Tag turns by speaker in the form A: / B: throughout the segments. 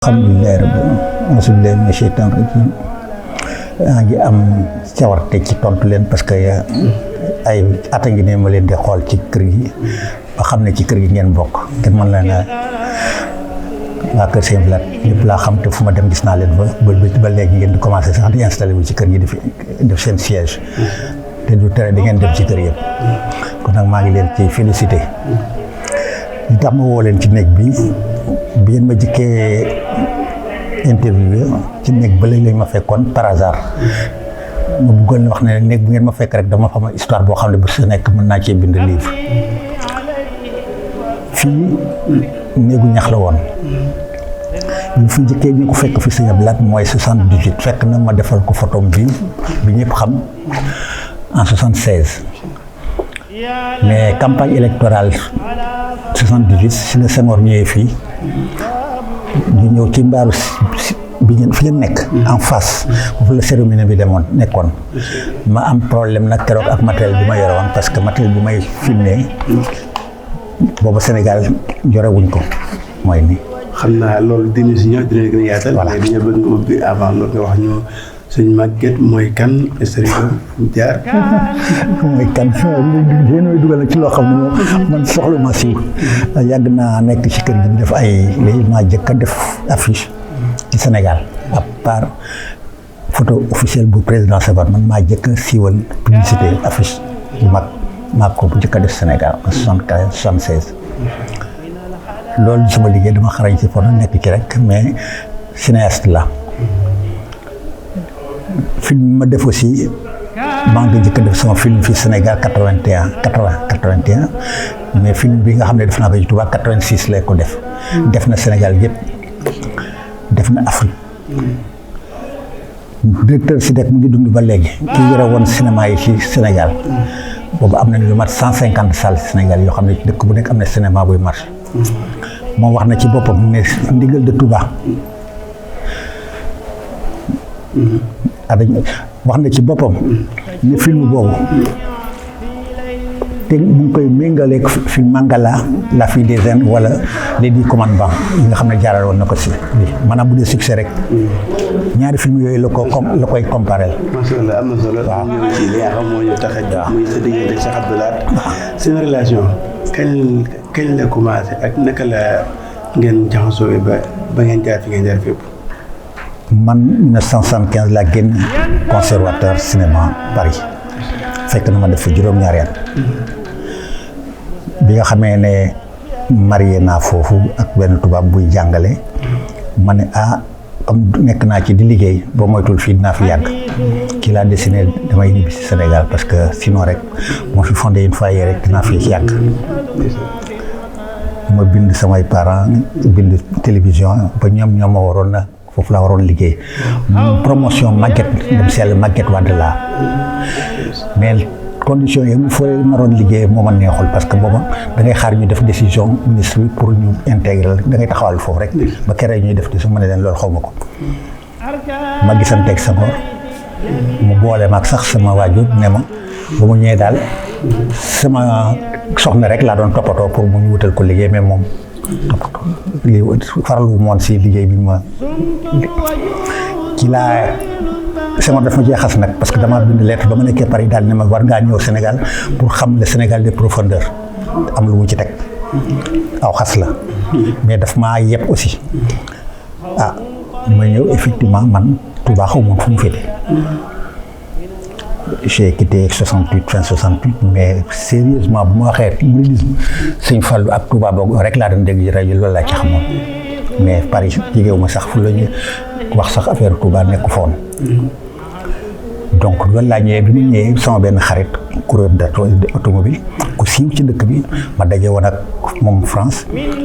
A: alhamdulilah rabbil mina sheytaan rajim maa ngi am cawarte ci tontu leen parce que ay at a ngi ne ma leen di xool ci kër gi ba xam ne ci kër gi ngeen bokk kenn mën la na waa kër Sëñ Blaat ñëpp laa xam te fu ma dem gis naa leen ba léegi ngeen di commencé sax di installé wu ci kër gi di fi def seen siège te du tere di ngeen dem ci kër yëpp kon nag maa ngi leen ci félicité li tax ma woo leen ci néeg bi ngeen ma jëkkee interview ci néeg ba léegi lañ ma fekkoon par hasard ma bëggoon wax ne néeg bu ngeen ma fekk rek dama xam histoire boo xam ne bu su nekk mën naa cee bind livre fii néegu ñax la woon ñu fi njëkkee ñu ko fekk fi Sëñ Blaat mooy 78 fekk na ma defal ko photom bi ñëpp xam en 76 mais campagne électorale 78 si la Senghor ñëwee fii ñu ñëw ci mbaaru bi ngeen fi ngeen nekk en face foofu la cérémonie bi nekkoon ma am problème nag keroog ak matériel bi ma yore woon parce que matériel bi may filmé boobu Sénégal jorewuñ ko mooy nii.
B: xam naa loolu dina si ñëw dina gën a yaatal.
A: voilà
B: mais dañoo bëgg nga ubbi avant loolu nga wax ñu sëñ Maguette mooy kan historique fu jaar.
A: mooy kan yéen a dugal ci loo xam ne moom man soxla ma siiw yàgg naa nekk ci kër gi di def ay léegi maa jëkk a def affiche ci Sénégal à part photo officielle bu président Senghor man maa jëkk a siiwal publicité affiche bu mag maa ko jëkk a def Sénégal en 75 76. loolu sama liggéey dama xarañ ci photo nekk ci rek mais cinéaste la. film ma def aussi maa ngi jëkk def sama film fii Sénégal 81 mais film bi nga xam ne def naa ko ci Touba 86 lay ko def na Sénégal yëpp def na Afrique directeur si dek mu ngi dund ba léegi ki yore woon cinéma yi ci Sénégal boobu am nañ lu mat 150 salles Sénégal yoo xam ne dëkk bu nekk am na cinéma buy marché moom wax na ci boppam ne ndigal de Touba wax na ci boppam ne film boobu te mu ngi koy méngaleeg film Mangala la fille des Indes wala les 10 commandements yi nga xam ne jaaral woon na ko si maanaam bu dee succès rek ñaari film yooyu la koy comparé.
B: macha allah am na solo. waaw ñëw ci li nga xam moo ñu tax a jóg muy sa diggante Cheikh Abdou Lahad seen relation kañ la commencé ak naka la ngeen jaxasoo ba ngeen jaar fi ngeen jaar fépp.
A: man 1975 laa génn conservatoire cinéma Paris fekk na ma def fi juróom-ñaari at bi nga xamee ne marié naa foofu ak benn tubaab buy jàngale ma ne comme nekk naa ci di liggéey boo moytul fii dinaa fi yàgg kii laa dessiné damay ñibbi si Sénégal parce que sinon rek moo fi fondé une foyer rek dinaa fi yàgg ma bind samay parents bind télévision ba ñoom ma waroon na foofu laa waroon liggéey promotion Maguette dem sell Maguette Wade laa mais conditions yi mu fooy naroon liggéey moo ma neexul parce que booba da ngay xaar ñu def décision ministre bi pour ñu intégrer da ngay taxawal foofu rek ba keroog ñuy def décision ma ne leen loolu xaw ma ko ma gisanteeg Senghor mu boole maag sax sama waajur ne ma ba mu ñëwee daal sama soxna rek laa doon toppatoo pour mu ñu wutal ko liggéey mais moom lii farlu moon si liggéey bi ma ci laa Senghor daf ma cee xas nag parce que dama bind lettre ba ma nekkee Paris daal ne ma war ngaa ñëw Sénégal pour xam le Sénégal des profondeurs am lu mu ci teg aw xas la mais daf maa yeb aussi ma ñëw effectivement man Touba xaw moon fu mu féete j'ai quitté 68 fin 68 mais sérieusement bu ma waxee mouridisme Sëñ Fallu ak Touba boobu rek laa doon dégg rajo loolu laa ci xamoon mais Paris jigéewu ma sax fu la ñu wax sax affaire Touba nekk foon donc loolu laa ñëwee bi mu ñëwee sama benn xarit coureur d'automobile ku siiw ci dëkk bi ma daje woon ak moom France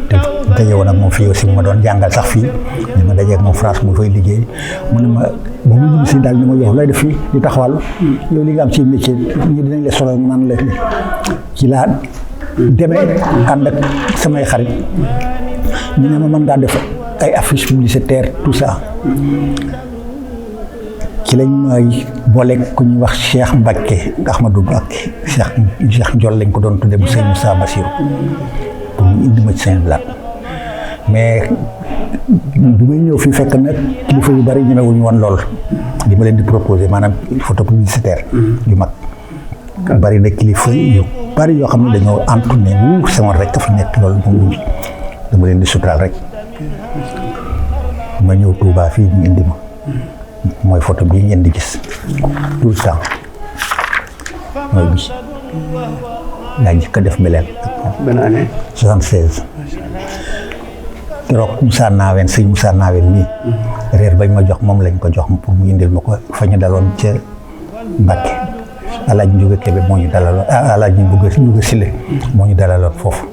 A: te daje woon ak moom fii aussi ma doon jàngal sax fii ni ma daje ak moom France mu fay liggéey mu ne ma ba mu ñibbi si daal ni ma yow looy def fii di taxawal yow li nga am ci métier ñu dinañ la solo naan la ci laa demee ànd ak samay xarit ñu ne ma mën ngaa def ay affiches publicitaires tout ça ci lañ may booleeg ku ñuy wax Cheikh Mbacke Ahmadou Mbacke Cheikh Ndiol lañ ko doon tudde bu Sëñ Moussa Bassirou pour mu indi ma ci Sëñ Blaat mais bi may ñëw fii fekk nag kilifa yu bari ñemewuñu woon lool li ma leen di proposer maanaam photo publicitaire yu mag bari na kilifa yu bari yoo xam ne dañoo antu ne wu Senghor rek dafa nekk loolu moom dama leen di suturaal rek ma ñëw Touba fii ñu indi ma mooy photo bii ngeen di gis tout le temps mooy bii laa njëkk a def Belel.
B: ban année.
A: 76. keroog Moussa Naween sëñ Moussa Naween nii. reer bañ ma jox moom lañ ko jox pour mu indil ma ko fa ñu daloon ca Mbàkke. Alaaji Njuga Kebe moo ñu dalaloon Alaaji Njuga Sile moo ñu dalaloon foofu.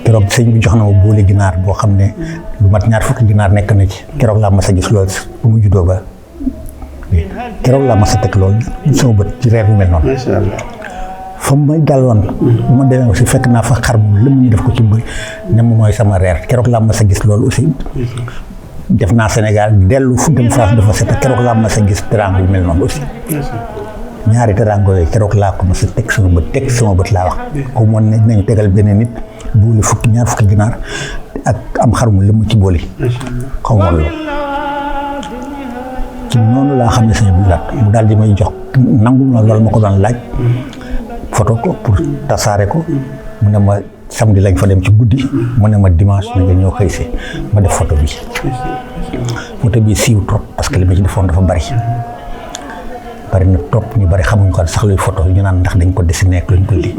A: keroog sëñ bi jox na ma boole ginaar boo xam ne lu mat 2 fukki ginaar nekk na ci. keroog laa mas a gis loolu bu mu juddoo ba keroog laa mas a teg loolu sama bët ci reer bu mel noonu.
B: macha allah.
A: fa mu may daloon bu ma demee aussi fekk naa fa xar mu lëmm ñu def ko ci bëri ne ma mooy sama reer keroog laa mas a gis loolu aussi. def naa Sénégal dellu fu dem France dafa set keroog laa mas a gis teraanga yu mel noonu aussi. ñaari teraanga yooyu keroog laa ko mas a teg sama bët laa wax. ko moon ne nañu tegal benn nit booli 2 fukki ginaar ak am xar mu lëmm ci booli. xaw ma loolu. ci noonu laa xam ne sëñ bi laat mu daal di may jox nangu na loolu ma ko doon laaj. photo ko pour tasaare ko mu ne ma samedi lañ fa dem ci guddi mu ne ma dimanche na nga ñëw xëy si ma def photo bi siiw trop parce que li ma ci defoon dafa bari na trop ñu bari xamuñ ko sax luy photo ñu naan ndax dañ ko dessiné ak luñ ko lii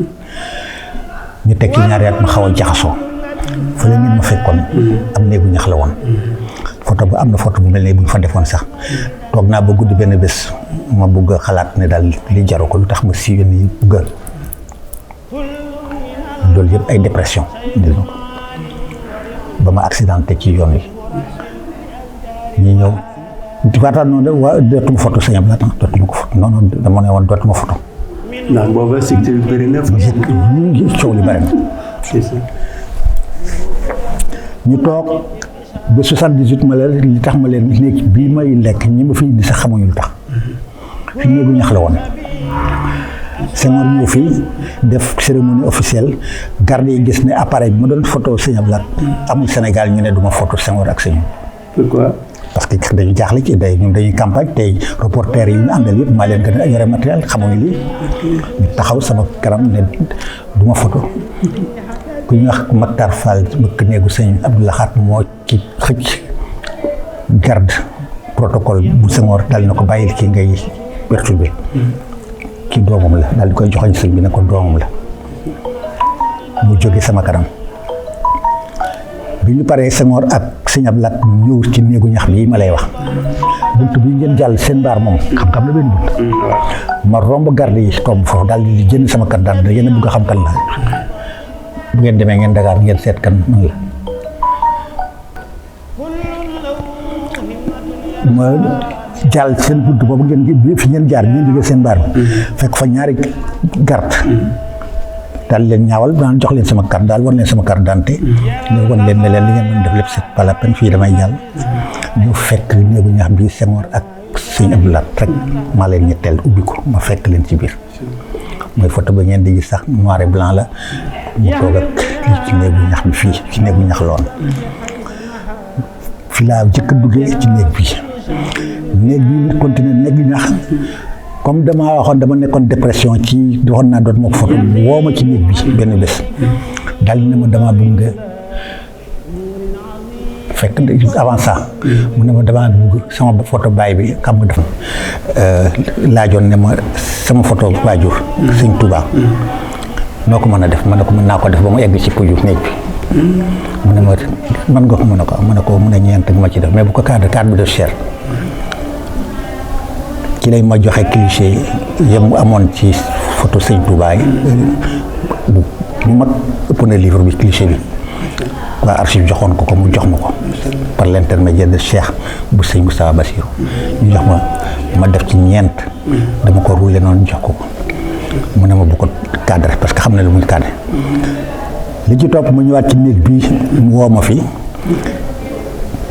A: ñu teg ci ñaari at ma xaw a jaxasoo fa la ngeen ma fekkoon am néegu ñax la woon photo ba am na photo bu mel ne bu ñu fa defoon sax toog naa ba guddi benn bés ma bëgg a xalaat ne daal li jaru ko lu tax ma siiwee nii bëgg loolu yëpp ay dépression indil ma ko ba ma accidenté ci yoon wi ñu ñëw di waxtaan noonu dootuma photo sëñ Abdou Lahad dootuma ko photo non dama ne woon dootuma photo.
B: ndax booba secteur bi bëri na.
A: coow li bëri na. ñu toog ba 78 ma leen li tax ma leen néeg bii may lekk ñi ma fi indi sax xamuñu lu tax fi néegu ñax la woon Senghor ñëw fii def cérémonie officielle garde yi gis ne appareil bi ma doon photo Sëñ Abdou Lahad amul Sénégal ñu ne duma photo Senghor ak Sëñ.
B: Pourquoi?
A: parce que dañu jaaxle ci ñun dañuy campagne tey reporter yi ñu àndal yëpp maa leen gën a yore matériel xamuñu lii ñu taxaw sama kanam ne duma photo ku ñu wax Maktar Fall bëkk néegu Sëñ Abdou Lahad moo ci xëcc garde protocole bu Senghor dal na ko bàyyil kii ngay perturbé kii doomam la daal di koy joxoñ sëñ bi ne ko doomam la mu jóge sama kanam bi ñu paree Senghor ak Sëñ Abdou Lahad ñëw ci néegu ñax bi ma lay wax bunt bi ngeen jàll seen baar moom xam-xam la benn bunt ma romb garde yi tomb foofu daal di jënd sama carte d'identité yéen a bëgg a xam kan la bu ngeen demee ngeen Dakar ngeen seet kan man la ma jàll seen bunt boobu ngeen fi ngeen jaar ngeen jógee seen baar bi fekk fa ñaari garde daal leen ñaawal daan jox leen sama carte daal wan leen sama carte d'identité ñu wan leen ne leen li ngeen doon def lépp c'est pas la peine fii damay jàll ñu fekk néegu ñax bi Senghor ak Sëñ Abdou Lahad rek maa leen ñetteel ubbi ko ma fekk leen ci biir mooy photo ba ngeen di gis sax noir et blanc la mu toog ak ci néegu ñax bi fii ci néegu ñax loon fi laa jëkk a duggee ci néeg bi continuer néegu ñax comme damaa waxoon dama nekkoon dépression ci waxoon naa doot ma ko photo woo ma ci néeg bi benn bés daal ne ma damaa bëgg nga fekk avant ça mu ne ma damaa bëgg sama photo baay bi xam nga def laajoon ne ma sama photo waajur Sëñ Touba noo ko mën a def ma ne ko mën naa ko def ba mu egg ci puju néeg bi mu ne ma mën nga ko mën a ko mën a ñeent ma ci def mais bu ko cadre bi def cher ci lay ma joxe cliché yem mu amoon ci photo Sëñ Touba yi bu mag ëpp na livre bi cliché bi waa archive joxoon ko mu jox ma ko par l'intermédiaire de Cheikh bu Sëñ Moustapha Bassirou ñu jox ma def ci ñeent dama ko roulé noonu jox ko mu ne ma bu ko cadré parce que xam na lu muy cadré li ci topp mu ñëwaat ci néeg bi mu woo ma fi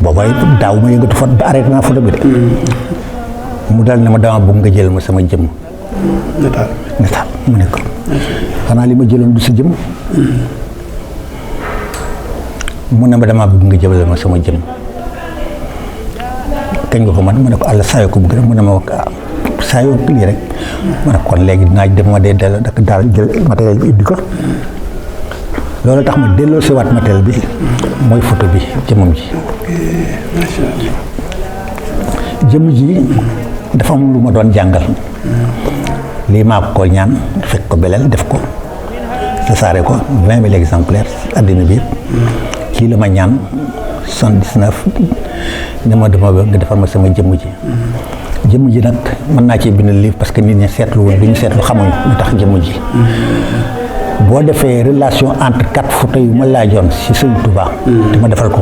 A: booba daaw ma yëngatu photo ba arrêté naa photo bi de mu dal ne ma dama bëgg nga jël ma sama jëm nataal mu ne ko xanaa li ma jëloon du sa jëm mu ne ma damaa bëgg nga jëbale ma sama jëm kañ nga ko man ma ne ko àll saa yoo ko bëgg rek mu ne ma saa yoo lii rek ma ne kon léegi dinaa dem ma dee delloo daal jël matériel bi indi ko loolu tax ma delloo si waat matériel bi mooy photo bi jëmmam ji jëmm ji dafa am lu ma doon jàngal lii maa ko ñaan fekk ko beleel def ko tasaare ko 20 000 exemplaires àddina bi yëpp kii la ma ñaan 79 ne ma dama bëgg nga defal ma sama jëmm ji nag mën naa ci bind livre parce que nit ñi seetlu woon bi ñu seetlu xamuñ lu tax jëmm ji boo defee relation entre 4 photos yu ma laajoon si Sëñ Touba te ma defal ko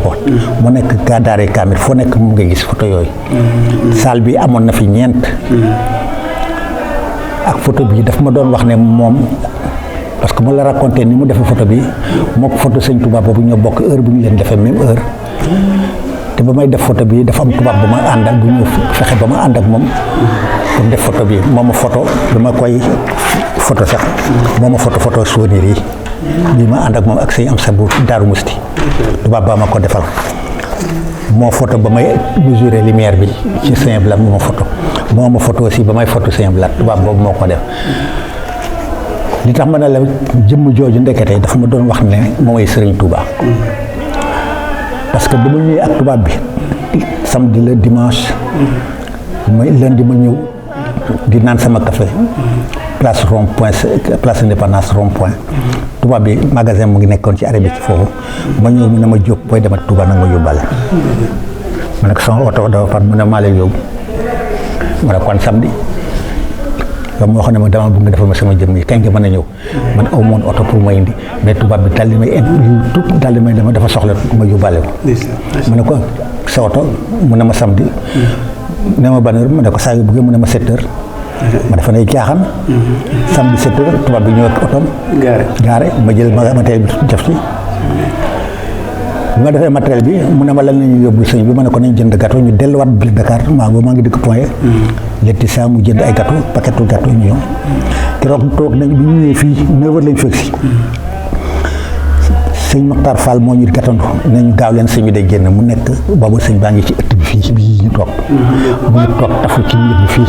A: mu nekk daare kaamil foo nekk mu nga gis photo yooyu salle bi amoon na fi 4 ak photo bi daf ma doon wax ne moom parce que mu la raconté ni mu defee photo bi moo ko photo Sëñ Touba boobu ñoo bokk heure bu ñu leen defee même heure te ba may def photo bi dafa am tubaab bu ma àndal bu ñu fexe ba ma ànd ak moom pour def photo bi moo ma photo bi ma koy photo sax moo ma photo souvenir yi bi ma ànd ak moom ak sëñ am sa bu Daaru Musti tubaab ba ma ko defal moo photo ba may mesurer lumière bi ci Saint Blaat moo ma photo aussi ba may photo Saint Blaat tubaab boobu moo ko def li tax ma ne la jëmm jooju ndekete dafa ma doon wax ne mooy Sëriñ Touba parce que dama ñëwee ak tubaab bi samedi la dimanche may lundi ma ñëw di naan sama café place rond point place Indépendance rond point tubaab bi magasin mu ngi nekkoon ci arrêt bi ci foofu ma ñëw mu ne ma jóg booy demat Touba nag ma yóbbaale ma ne ko sama oto dafa far mu ne maa lay yóbbu ma ne kon samedi yow moo xam ne ma dama bëgg nga defal ma sama jëmm yi kañ nga mën a ñëw man aw moon oto pour ma indi mais tubaab bi daal di may tout daal di may dama dafa soxla ma yóbbaale ko ma ne ko sa oto mu ne ma samedi ne ma ban heure ma ne ko saa yu bëggee mu ne ma 7 heures ma dafa ne jaaxan samedi 7 heures tubaab bi ñëw ak otom gaare ma jël matériel bi def ci bi ma defee matériel bi mu ne ma lan nañu yóbbu sëñ bi ma ne ko nañ jënd gâteau ñu delluwaat biir Dakar maa ngi dëkk Point letti saa mu jënd ay gâteau paquetu gâteau ñu ñëw keroog toog nañ bi ñu ñëwee fii 9h lañ fekk si sëñ Mokhtar Fall moo ñu gàttandu ne ñu gaaw leen sëñ bi day génn mu nekk boobu sëñ baa ngi ci ëtt bi fii bii ñu toog mu toog tafu ci mbir bi fii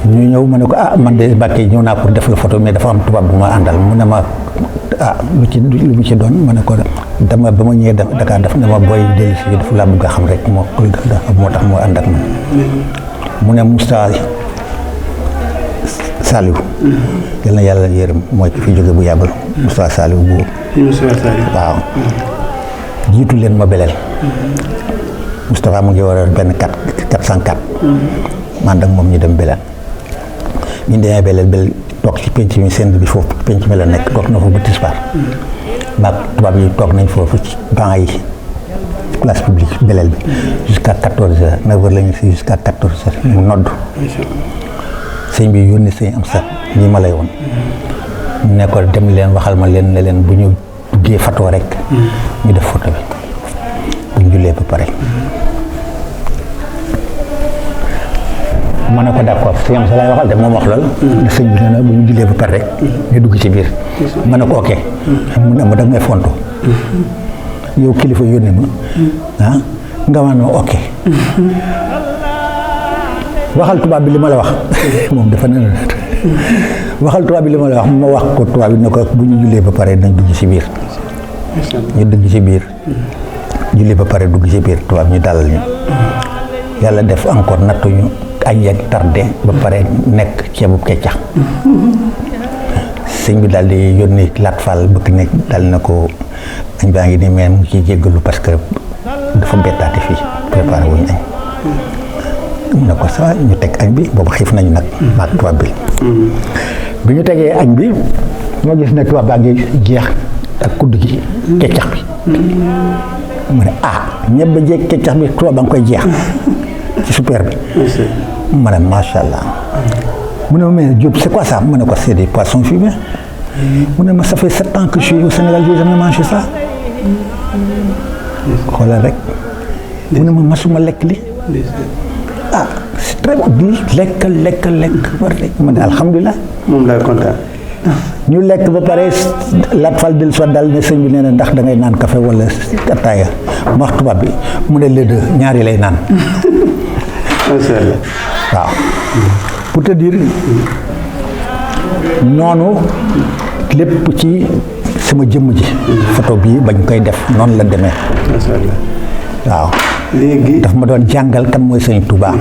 A: ñu ñëw ma ne ko man de Mbàkke ñëw naa pour def la photo mais dafa am tubaab bu ma àndal mu ne ma lu mu ci doon ma ne ko dama ba ma ñëwee Dakar daf ne ma booy dellu si dafa laa bëgg a xam rek moo tax moo ànd ak man mu ne Moustapha Saliou yal na yàlla yërëm mooy ki fi jóge bu yàggul Moustapha Saliou bu waaw jiitu leen ma beleel Moustapha mu ngi war a benn 404 man ak moom ñu dem beleel ñu demee beleel toog ci penc mi seen bi foofu penc mi la nekk toog na foofu ba tisbaar maag tubaab yi toog nañ foofu ci banc yi place publique beleel bi jusqu'à 14h 9h la ñu si jusqu'à 14h mu nodd sëñ bi yónni sëñ am sax ñi ma lay woon ne ko dem leen waxal ma leen ne leen bu ñu duggee photo rek ñu def photo bi bu ñu jullee ba pare ma ne ko d'accord sëñ am sax laay waxal de moom wax lool ne sëñ bi nee na bu ñu jullee ba pare rek ñu dugg ci biir ma ne ko ok mu ne ma dag may fonto yow kilifa yónni ma nga ma ne ok waxal tubaab bi li ma la wax moom dafa ne waxal tubaab bi li ma la wax ma wax ko tubaab bi ne ko bu ñu jullee ba pare nañ dugg ci biir ñu dugg ci biir julli ba pare dugg ci biir tubaab ñu dalal ñu yàlla def encore nattuñu añ yeeg tardé ba pare nekk ceebu keccax sëñ bi daal di yónni Lat Fall bëgg nekk dal na ko añ baa ngi nii mais mu ciy jéggalu parce que dafa bettaate fii préparé wuñu añ mu ne ko ça ñu teg añ bi boobu xiif nañu nag maag tubaab bi bi ñu tegee añ bi ma gis ne tubaab baa ngi jeex ak kudd gi keccax bi mu ne ñebe jeeg keccax bi tubaab ba nga koy jeex ci super bi ma ne macha allah mu ne ma mais Diop c'est quoi ça mu ne ko c'est des poissons fumés mu ne ma ça fait 7 ans que je suis au Sénégal j'ai jamais mangé ça xoolal rek mu ne ma masuma lekk li c'est très bon lekk ba rek ma ne alhamdulilah
B: moom laa kontaan
A: ñu lekk ba pare Lat Fall del soit daal ne sëñ bi nee na ndax da ngay naan café wala attaaya ma wax tubaab bi mu ne les deux ñaari lay naan.
B: macha allah.
A: waaw pour te dire noonu lépp ci sama jëmm ji. photo bii bañ koy def noonu la demee.
B: macha allah.
A: waaw.
B: léegi
A: daf ma doon jàngal kan mooy sëñ Touba.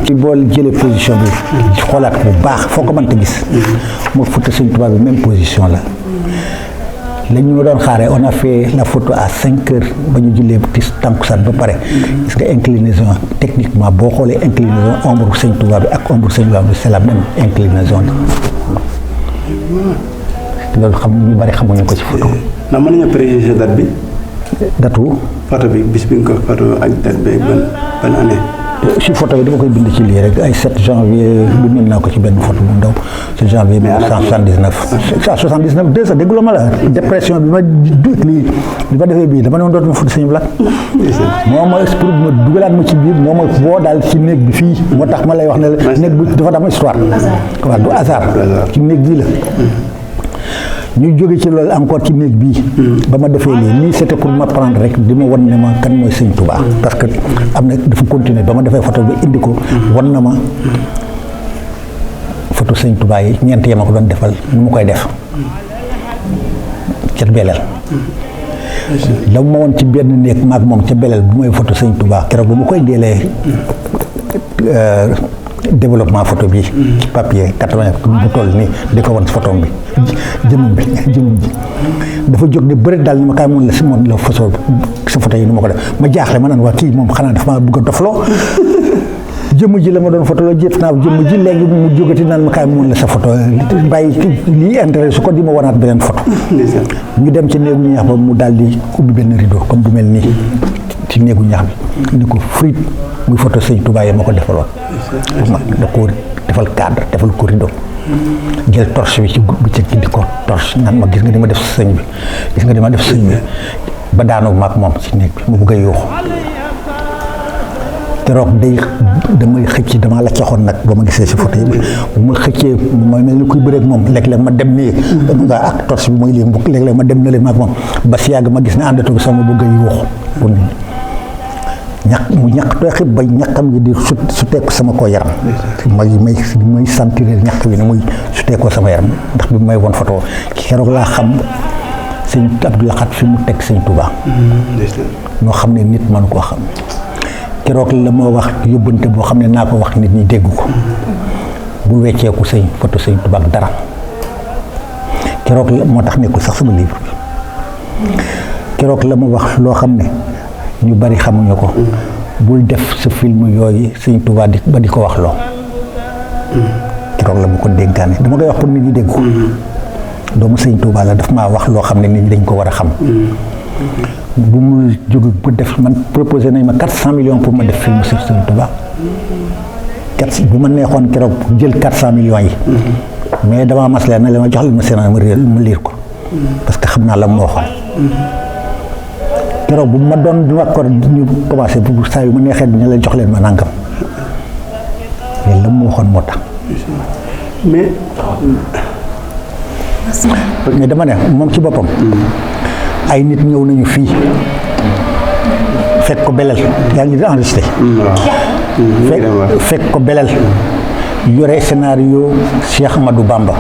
A: ci bool jëlee position bi xoolaat bu baax foo ko mënta gis. moo photo sëñ Touba bi même position la. la ñu ma doon xaaree on a fait la photo à 5 heures ba ñu jullee ci tànkusaan ba pare. parce que inclinaison techniquement boo xoolee inclinaison ombre sëñ Touba bi ak ombre sëñ Touba bi c'est la même inclinaison. loolu xam ñu bari xamuñu ko ci photo.
B: ndax mën nañu préciser date bi.
A: datu
B: photo bi bis bi nga ko photo ak date bi ban année.
A: si photo bi dama koy bind ci lii rek ay 7 janvier bindoon naa ko ci benn photo bu ndaw 7 janvier 1979. ah 79 2 sax dégguloo ma la dépression bi ma lii bi ma defee bii dama ne woon dootuma photo Sëñ Blaat. moo ma pour ma dugalaat ma ci biir moo ma woo daal ci néeg bi fii moo tax ma lay wax ne la néeg bi dafa am histoire. waaw du hasard ci néeg bii la. ñu jóge ci loolu encore ci néeg bii. ba ma defee lii c'était pour m'apprendre rek di ma wan ne ma kan mooy sëñ Touba. parce que am na dafa continuer ba ma defee photo bi indi ko. wan na ma photo sëñ Touba yi ñeent ya ma ko doon defal nu mu koy def. ca beleel. la ma woon ci benn néeg maag moom ca beleel bu may photo sëñ Touba keroog ba mu koy deelee développement photo bi ci papier 80 bu toll nii di ko wan photo bi jëmm ji dafa jóg de bëri daal ni ma kaay mun la si moom la photo sa photo yi ni ma ko def ma jaaxle ma naan waa kii moom xanaa dafa ma bëgg a dofloo jëmm ji la ma doon photo la jëf naa jëmm ji léegi mu jógati naan ma kaay mun la sa photo bàyyi lii intérêt su ko di ma wanaat beneen photo ñu dem ci néegu ñax ba mu daal di ubbi benn rideau comme bu mel nii ci néegu ñax bi ni ko friit muy photo sëñ Touba yi ma ko defaloon da ko defal cadre defal ko rideau jël torche bi ci bi ci di ko torche naan ma gis nga di ma def sëñ bi gis nga di ma def sëñ bi ba daanoo maag moom ci néeg bi mu bëgg a yuuxu keroog damay xëcc damaa la coxoon nag ba ma gisee si photo yi bu ma xëccee ma mel ni kuy bëreeg moom léeg-léeg ma dem nii nga ak torche bi mooy lii léeg-léeg ma dem na leen maag moom ba si yàgg ma gis ne àndatu bi sax ma bëgg a yuuxu pour mu ñàkk tooxi ba ñàkkam gi di su teeku sama koo yaram may sentir ñàkk bi ne muy su teekoo sama yaram ndax bi may woon photo keroog laa xam sëñ Abdou Lahad fi mu teg sëñ Touba noo xam ne nit mënu koo xam keroog la moo wax yóbbante boo xam ne naa ko wax nit ñi dégg ko bu wecceeku sëñ photo sëñ Touba ak dara keroog la moo tax nekkul sax sama livre bi keroog la ma wax loo xam ne ñu bari xamuñu ko bul def sa film yooyu sëñ Touba ba di ko wax loo keroog la ma ko dénkaane dama koy wax pour nit ñi dégg ko doomu sëñ Touba la daf maa wax loo xam ne nit ñi dañ ko war a xam bu mu jóg bu def man proposé nañ ma 400 millions pour ma def film sur sëñ Touba bu ma neexoon keroog jël 400 millions yi mais damaa maslee na la ma jox leen ma scénario ma liir ko parce que xam naa la ma waxoon keroog bu ma doon du accord ñu commencé bu saa yu ma neexee ñu leen jox leen ma nangam mais la mu waxoon moo tax. mais dama ne moom ci boppam. ay nit ñëw nañu fii fekk ko belal yaa ngi enregistré. fekk ko belal yore scénario Cheikh Ahmadou Bamba.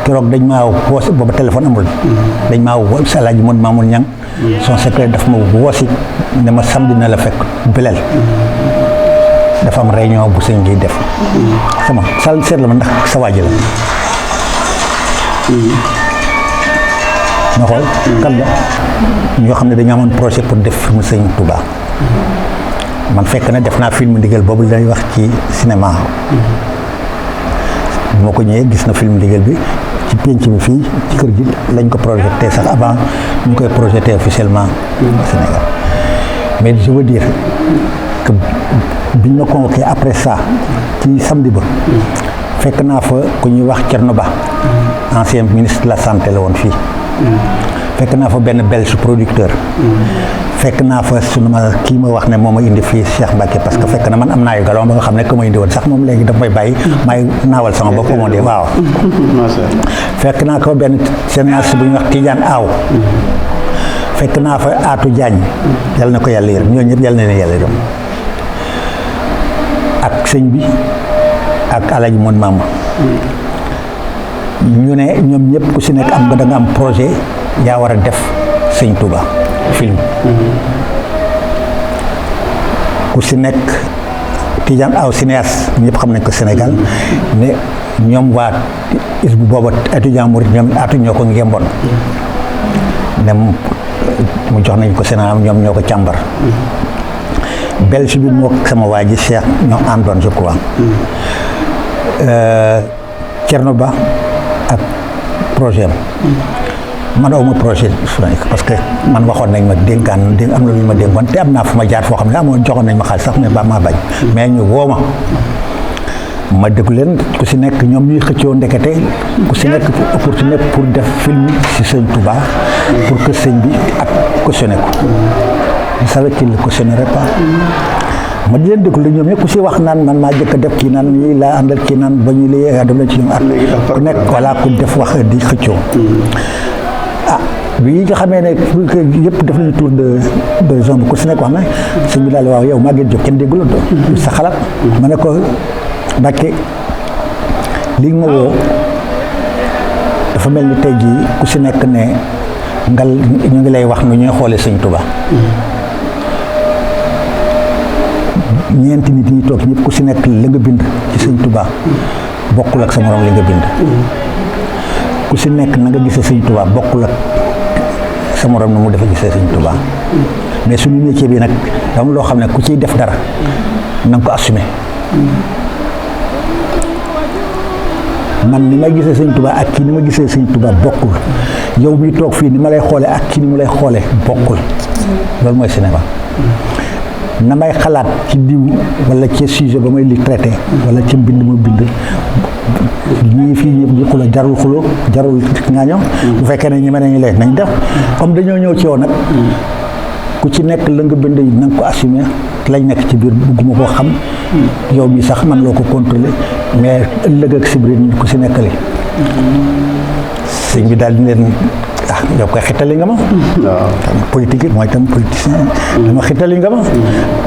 A: keroog dañ maa woo booba téléphone amul. dañ maa woo si Alaaji Mamoun Niang son secrétaire daf ma woosi ne ma samedi na la fekk belal dafa am réunion bu sëñ gi def sama sal seet la ma ndax sa waaji la ma xool kan la ñoo xam ne dañoo amoon projet pour def film sëñ Touba man fekk na def naa film ndigal boobu lay wax ci cinéma bu ma ko ñëwee gis na film ndigal bi ci penc bi fii ci kër gi lañ ko projeté sax avant ñu koy projeté officiellement au Sénégal mais je veux dire que biñ ma convoqué après ça ci samedi ba fekk naa fa ku ñuy wax Thierno Ba ancien ministre de la santé la woon fii fekk naa fa benn belge producteur fekk naa fa sunu ma kii ma wax ne moo ma indi fii Cheikh Mbacke parce que fekk na man am naa yu galon ba nga xam ne que ma indi woon sax moom léegi daf may bàyyi may naawal sama bopp moo di waaw fekk naa ko benn séance bu ñuy wax Tidiane Aw fekk naa fa Atou Diagne yal na ko yàlla yërëm ñooñu ñëpp yal na leen yàlla yërëm ak sëñ bi ak Alaji Mon Mama ñu ne ñoom ñëpp ku si nekk am nga da nga am projet yaa war a def sëñ Touba film ku si nekk Tidiane Aw cinéaste ñëpp xam nañ ko Sénégal ne ñoom waa is bu booba étudiant murid ñoom atu ñoo ko ngemboon ne mu jox nañ ko Sénégal ñoom ñoo ko càmbar Belge bi moo sama waa ji Cheikh ñoo àndoon je crois Thierno Ba ak projet man awma projet parce que man waxoon nañ ma dénkaan am na lu ñu ma dénkoon te am naa fu ma jaar foo xam ne amoon joxoon nañ ma xaalis sax mais ba maa bañ mais ñu woo ma déglu leen ku si nekk ñoom ñuy xëccoo ndekete ku si nekk opportunité pour def film si sëñ Touba pour que sëñ bi ak cautionné ko je savais qu'il ne cautionnerait pas ma di leen déglu ñoom ñëpp ku si wax naan man maa jëkk a def kii naan lii laa àndal kii naan ba ñu lii dem na ci ñoom ak ku nekk voilà ku def wax di xëccoo bi nga xamee ne yëpp def nañu tour de zone ku si nekk wax na sëñ bi daal waaw yow Maguette Diop kenn déggul sa xalaat ma ne ko Mbacke li nga ma woo dafa mel ni tey jii ku si nekk ne ngal ñu ngi lay wax nu ñuy xoolee sëñ Touba ñeenti nit ñi toog ñëpp ku si nekk la nga bind ci sëñ Touba bokkul ak sa morom li nga bind ku si nekk na nga gisee sëñ Touba bokkul ak sa morom na mu defa gisee sëñ Touba mais suñu métier bi nag dama loo xam ne ku ciy def dara na nga ko assumer man ni may gisee sëñ Touba ak kii ni ma gisee sëñ Touba bokkul yow mi toog fii ni ma lay xoole ak kii ni mu lay xoole bokkul loolu mooy cinéma na may xalaat ci diw wala ci sujet ba may li traité wala ci mbind ma bind ñii fii ñëpp ñu xulo jarul ngaaño bu fekkee ne ñi mën nañu leen nañ def comme dañoo ñëw ci yow nag ku ci nekk la nga bind yi na nga ko assumer lañ nekk ci biir bugguma koo xam yow mi sax man loo ko contrôler mais ëllëg ak sibri ku si nekkali sëñ bi daal di leen yow koy xitali nga ma politique yi mooy tam politicien dama xitali nga ma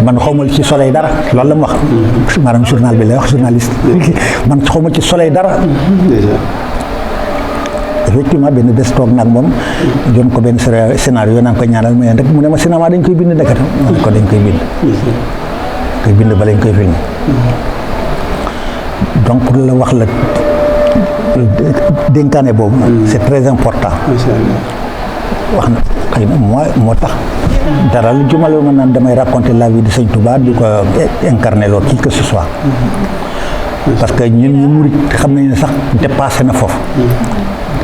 A: man xawma ci soleil dara loolu la mu wax maanaam journal bi lay wax journaliste man xawma ci soleil dara effectivement benn bés toog nag moom doon ko benn scénario naan ko ñaanal ma rek mu ne ma cinéma dañ koy bind nekkati ma ne ko dañ koy bind ba lañ koy filmé donc la wax la dénkaane boobu c'est très important wax na xëy na moo tax dara lu jumale ma naan damay raconter la vie de Sëñ Touba di ko incarner loolu qui que ce soit parce que ñun ñu murit xam nañ ne sax dépassé na foofu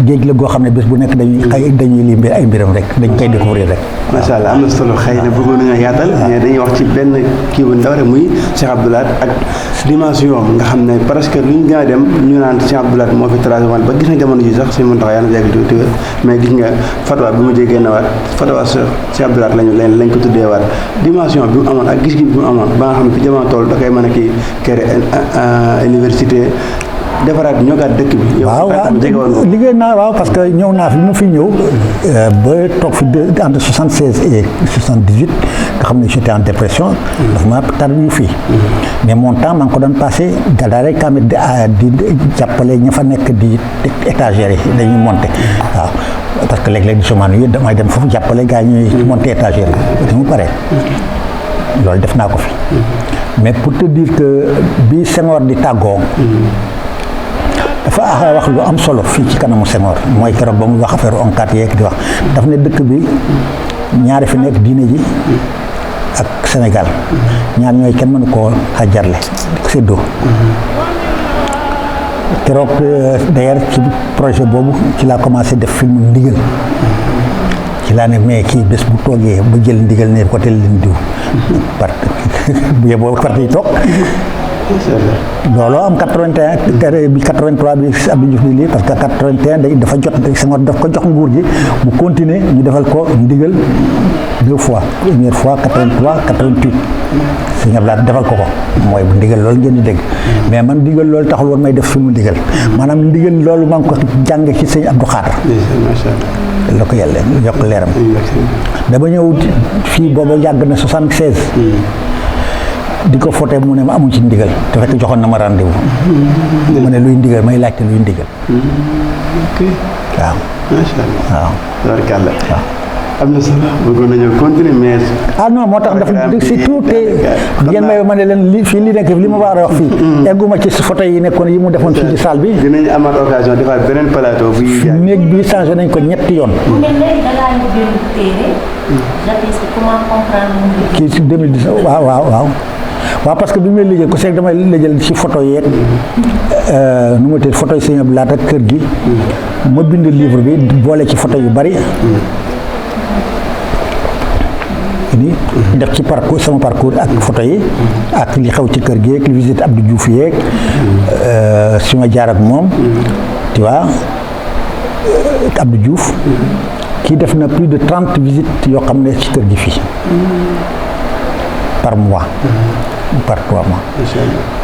A: géej la goo xam ne bés bu nekk dañuy lii ay mbiram rek dañ koy découvrir rek.
B: macha allah am na solo xëy na bëggoon nañoo yaatal mais dañuy wax ci benn kii bu ndaw rek muy Cheikh Abdou Lahad ak dimension nga xam ne presque lu ñu gën a dem ñu naan Cheikh Abdou Lahad moo fi tracé woon ba gis nga jamono ji sax suñu mën taxaw yàlla na yàgg tuuti mais gis nga fatwa bi mu jégee na waat fatwa Cheikh Abdou Lahad lañ ko tuddee waat dimension bi mu amoon ak gis-gis bi mu amoon ba nga xam ne fi jamono tool da koy mën a kii kër université defaraat ñoogaat dëkk bi.
A: waaw liggéey naa waaw parce que ñëw naa fi mu fi ñëw ba toog fi entre 76 et 78 nga xam ne j'étais en dépression. dafa ma tarbi fii. mais mon temps maa ngi ko doon passé daal rek tamit di jàppale ña fa nekk di étagères yi dañuy monter waaw parce que léeg-léeg semaine yi damay dem foofu jàppale gars yi ñuy monter étagère bi mu pare loolu def naa ko fi. mais pour te dire que bi Senghor di tàggoo. dafa wax lu am solo fii ci kanamu Senghor mooy keroog ba muy wax affaire onkat yeeg di wax daf ne dëkk bi ñaari fi nekk diine ji ak Sénégal ñaar ñooy kenn mënu koo xajarle séddoo keroog d'ailleurs ci projet boobu ci laa commencé def film ndigal ci laa ne mais kii bés bu toogee ba jël ndigal ne ko tel leen diw part bu yeboo parti yi toog looloo am 81 bi 83 bi Abdou Diouf di lii parce que 81 dafa jot Senghor daf ko jox nguur gi mu continuer ñu defal ko ndigal 2 fois première fois 83 88 Sëñ Abdoulaye defal ko mooy bu ndigal loolu ngeen di dégg mais man ndigal loolu taxul woon may def fi mu ndigal maanaam ndigal loolu maa ngi ko jàng ci Sëñ Abdou Khadre la ko yàlla yokk leeram dama ñëw fii booba yàgg na 76 di ko foté mu ne ma amuñ ci ndigal te fekk joxoon na ma rendez-vous ma ne luy ndigal may laajte luy ndigal waaw
B: macha allah
A: waaw
B: tabarkàlla am na solo bëggoon nañoo continuer mais
A: non moo tax dafa si tout te ngeen may ma ne leen li fii li nekk li ma war a wax fii egguma ci photo yi nekkoon yi mu defoon fii ci salle bi
B: dinañ amaat occasion defaat beneen plateau bu
A: néeg bi changé nañ ko ñetti yoon kii si 2019 waaw parce que bi may liggéey ku seeg damay lëjal ci photo yeeg nu ma tee photo yi Sëñ Abdou Lahad ak kër gi ma bind livre bi boole ci photo yu bari ni def ci parcours sama parcours ak photo yi ak li xew ci kër gi ak li visite Abdou Diouf yeeg su ma jaar ak moom tu vois Abdou Diouf kii def na plus de 30 visites yoo xam ne ci kër gi fii par mois par 3 mois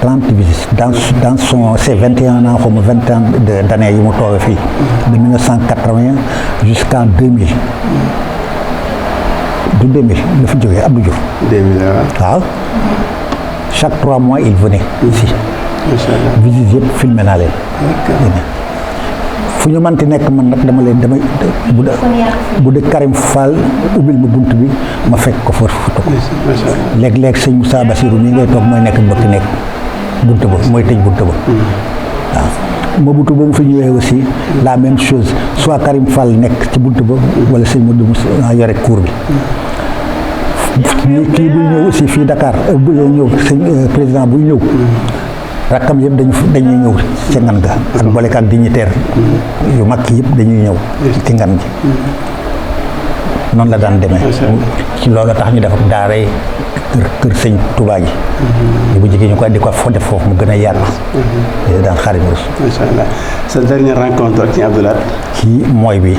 A: 30 visites dans son ses 21 ans comme 20 ans d'années yi mu toog fii de 1980 jusqu'en 2000 du 2000 la fi jógee Abdou Diouf
B: 2000
A: waaw chaque 3 mois il venait ici visite yëpp filmé naa leen fu ñu manti nekk man nag damay bu dee Karim Fall ubbil ma bunt bi ma fekk ko fa foto ko léeg-léeg sëñ Moussa Bassirou mii ngay toog mooy nekk bëkk nekk bunt ba mooy tëj bunt ba waaw ma butu ba mu fi ñëwee aussi la même chose soit Karim Fall nekk ci bunt ba wala sëñ Modou Moussa yore cour bi kii buy ñëw aussi fii Dakar bu ñëw sëñ président buy ñëw rakkam yëpp dañuy ñëw ci ngan ga ak booleka ak dignitaire yu mag yëpp dañuy ñëw ci ngan gi noonu la daan demee ci loolu tax ñu def daaray kër sëñ Touba gi bu jigéen ñu ko di ko def foofu mu gën a yaatu daan Xaadimu Rasuul
B: macha allah sa dernière rencontre ak Sëñ Abdou Lahad
A: ci mooy bi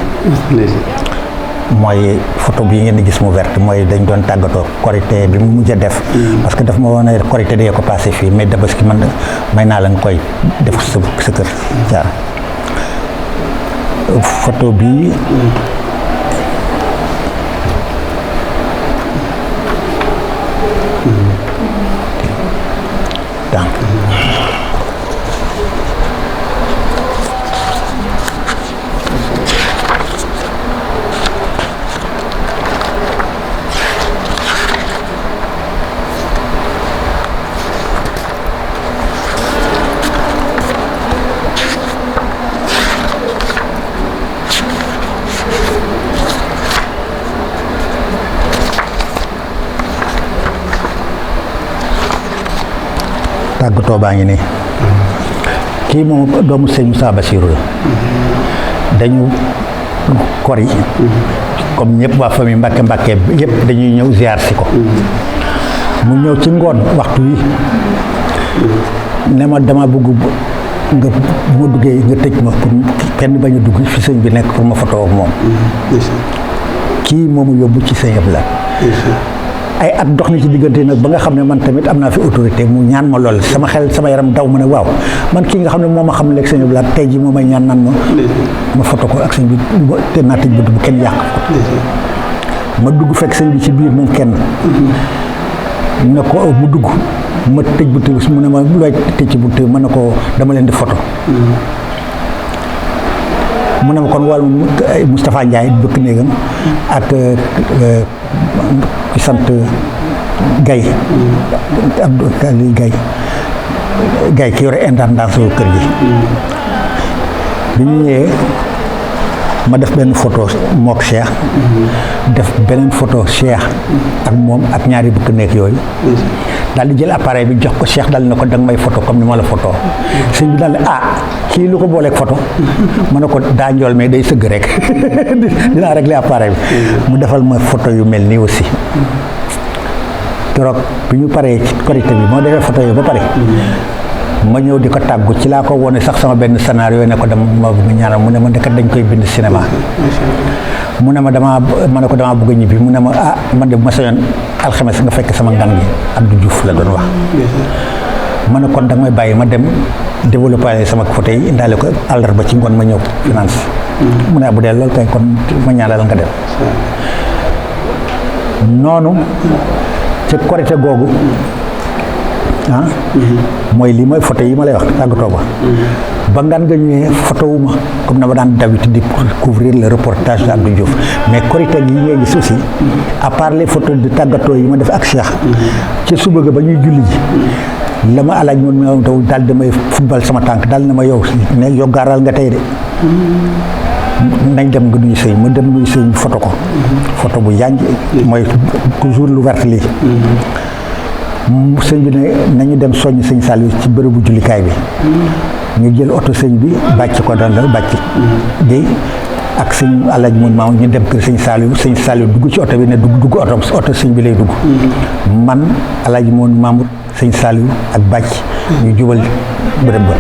A: mooy photo bi ngeen di gis mu verte mooy dañ doon tàggatoo korité bi mu mujj a def parce que daf ma woon a korité dee ko passé fii mais Tabaski man may naa la nga koy def sa kër jaar photo bi tàggatoo baa ngi nii kii moom doomu sëñ Moussa Bassirou la dañu kor yi comme ñëpp waa famille Mbàkke yëpp dañuy ñëw ziar si ko mu ñëw ci ngoon waxtu wi ne ma dama bëgg nga bu ma duggee nga tëj ma pour kenn bañ a dugg fi sëñ bi nekk pour ma photo ak moom kii moomu yóbbu ci Sëñ Abdou Lahad ay at dox na ci diggante nag ba nga xam ne man tamit am naa fi autorité mu ñaan ma lool sama yaram daw ma ne waaw man kii nga xam ne moo ma xam léegi Sëñ Abdou Lahad tey jii moo may ñaan naan ma photo ko ak sëñ bi te naa tëj bunt bu kenn yàq ma dugg fekk sëñ bi ci biir moom kenn ne ko mu dugg ma tëj bunt bi mu ne ma looy tëj ci bunt ma ne ko dama leen di photo mu ne ma kon wàllu Moustapha Ndiaye bëkk néegam ak ki sant Gaye Abdou Gaye ki yore intendance kër gi bi ñu ñëwee ma def benn photo mook Cheikh def beneen photo Cheikh ak moom ak ñaari bëkk néeg yooyu daal di jël appareil bi jox ko Cheikh daal ne ko danga may photo comme ni ma la photo sëñ bi daal ne kii lu ko booleeg photo ma ne ko daa njool mais day sëgg rek dinaa régler appareil bi mu defal ma photo yu mel nii aussi keroog bi ñu paree ci korité bi moo defee photo yi ba pare ma ñëw di ko tàggu ci laa ko wone sax sama benn scénario ne ko dama bëgg ñaanal mu ne ma ndeket dañ koy bind cinéma mu ne ma ma ne ko damaa bëgg a ñibbi mu ne ma man de bu ma sañoon alxames nga fekk sama ngan gi Abdou Diouf la doon wax ma ne kon da nga may bàyyi ma dem développé sama photo yi indaale ko àllarba ci ngoon ma ñëw finance mu ne bu dee loolu kay kon ma ñaanal nga dem noonu ci korité googu mooy lii mooy photo yi ma lay wax tàggatoo ba ngan nga ñëwee photo wu ma comme na ma daan d'habitude di couvrir le reportage de Abdou Diouf mais korité yi ngay gis aussi à part les photos de tàggatoo yi ma def ak Cheikh ci suba ga ba ñuy julli ji la ma alaaj moom taw daal damay football sama tànk daal na ma yow ne yow gaaral nga tey de nañ dem nga nuyu sëñ ma dem nuyu sëñ photo ko photo bu yànj mooy toujours lu vert lii sëñ bi ne nañu dem soññ sëñ Saliou ci bërëbu jullikaay bi ñu jël oto sëñ bi bàcc ko doon la bàcc di ak sëñ alaaj moom maam ñu dem kër sëñ Saliou dugg ci oto bi ne dugg oto sëñ bi lay dugg man alaaj moom Mamour sëñ Saliou ak bàcc ñu jubal bërëb ba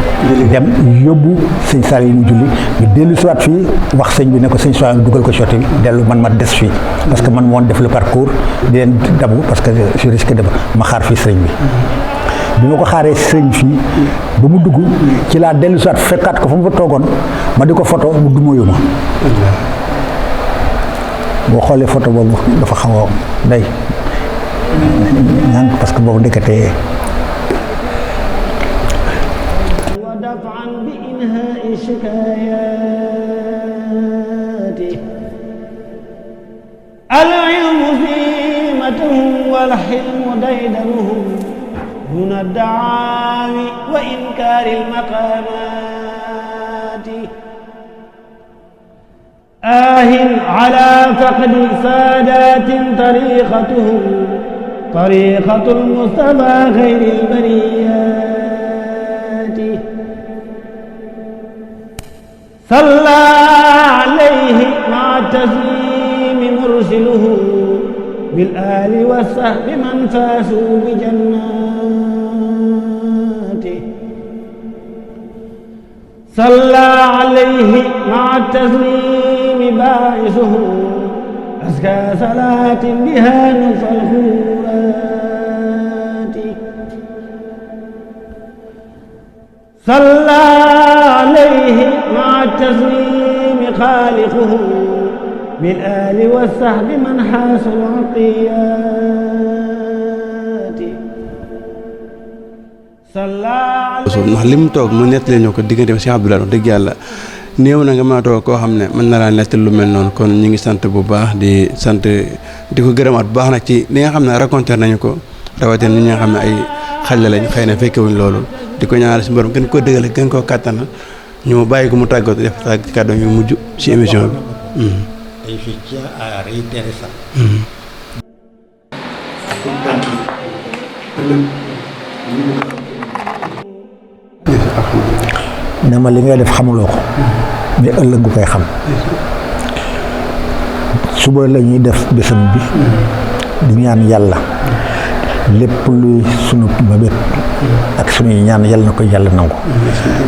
A: dem yóbbu sëñ Saliou mu julli ñu dellu siwaat fii wax sëñ bi ne ko sëñ Saliou dugal ko ci oto bi dellu man ma des fii parce que man moon def le parcours di leen dabu parce que je risque de ma xaar fii sëñ bi ma ko xaaree sëñ fii ba mu dugg ci laa dellu siwaat fekkaat ko fa mu fa toogoon ma di ko photo mu dumoyu ma boo xoolee photo boobu dafa xaw a day ñaan parce que boobu ndeketee
C: العلم زيمتهم والحلم ديدنهم دون الدعاوي وإنكار المقامات على فقد سادات طريقتهم طريقة المصطفى خير البريات صلى عليه مع التسليم مرسله بالآل والصحب من فازوا بجناته صلى عليه مع التسليم باعثه أزكى صلاة بها نفى الخيرات صلى عليه مع التسليم خالقه بالآل والصحب من حاس العطيات صلى
B: ndax li mu toog mu nettali ñu ko diggante ba Cheikh Abdoulaye wax dëgg yàlla néew na nga mën a toog koo xam ne mën na laa nettali lu mel noonu kon ñu ngi sant bu baax di sant di ko gërëmaat bu baax nag ci li nga xam ne raconté nañu ko rawatina ñi nga xam ne ay xale lañ xëy na fekkewuñ loolu di ko ñaanal si borom gën koo dëgale gën koo kàttanal ñu bàyyi ko mu tàggatoo def kàddu yu mujj ci émission bi.
A: Et je tiens à réitérer ça. ne ma li ngay def xamuloo ko mais ëllëg gu koy xam suba la ñuy def bésam bi di ñaan yàlla lépp luy sunu mébét ak sunuy ñaan yàlla na ko yàlla nangu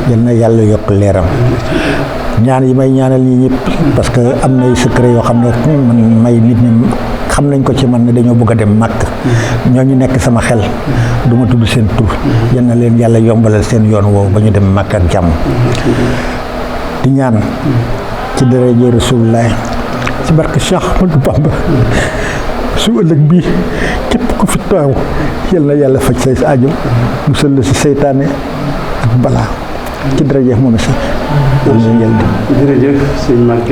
A: yàlla na yàlla yokk leeram ñaan yi may ñaanal ñi ñëpp parce que am nay secret yoo xam ne man may nit ñi xam nañ ko ci man ne dañoo bëgg a dem màkk ñooñu nekk sama xel du ma tudd seen tur yal na leen yàlla yombalal seen yoon woowu ba ñu dem màkk ak jàmm di ñaan ci daraja Rasulullah ci barke Cheikh Ahmadou Bamba su ëllëg bii képp ku fi taaw yal na yàlla faj say aajo musal la si seytaane ak balaa ci daraja moom sax
B: jërëjëf sëñ Marqué